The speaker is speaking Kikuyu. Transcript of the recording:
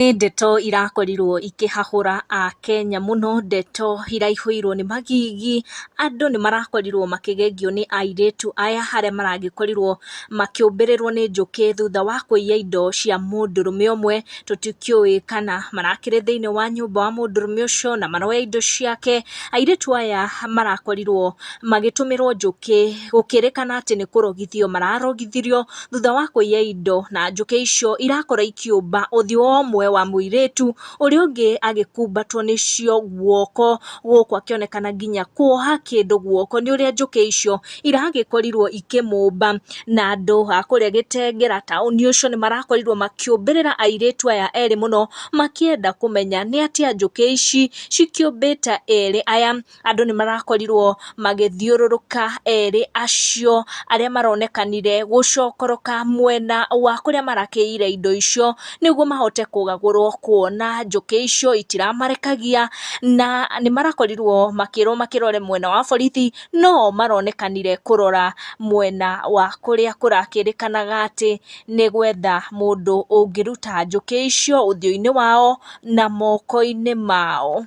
Nĩ ndeto irakorirwo ikĩhahũra akenya mũno, ndeto iraihũirwo nĩ magigi, andũ nĩ marakorirwo makĩgegio nĩ airĩtu aya harĩa maragĩkorirwo makĩũmbĩrĩrwo nĩ njũkĩ thutha wa kũiya indo cia mũndũrũme ũmwe, tũtikĩũĩ kana marakĩrĩ thĩiniĩ wa nyũmba wa mũndũrũme ũcio na maroya indo ciake. Airĩtu aya marakorirwo magĩtũmĩrwo njũkĩ gũkĩrĩkana atĩ nĩ kũrogithio mararogithirio thutha wa kũiya indo, na njũkĩ icio irakorwo ikĩũmba ũthiũ wa ũmwe wa mũirĩtu, ũrĩa ũngĩ agĩkumbatwo nĩcio guoko, gũkũ akĩonekana nginya kuoha kĩndũ guoko nĩ ũrĩa njũkĩ icio iragĩkorirwo ikĩmũmba. Na andũ a kũrĩa Gĩtengera taũni ũcio nĩ marakorirwo makĩũmbĩrĩra airĩtu aya erĩ mũno, makĩenda kũmenya nĩ atĩa njũkĩ ici cikĩũmbĩte erĩ aya. Andũ nĩ marakorirwo magĩthiũrũrũka erĩ acio arĩa maronekanire gũcokoroka mwena wa kũrĩa marakĩiyire indo icio, nĩguo mahote kũgagũrwo kuona njũkĩ icio itiramarekagia, na nĩ marakorirwo makĩrwo makĩrore mwena wa borithi, no o maronekanire kũrora mwena wa kũrĩa kũrakĩrĩkanaga atĩ nĩ gwetha mũndũ ũngĩruta njũkĩ icio ũthiũ-inĩ wao na moko-inĩ mao.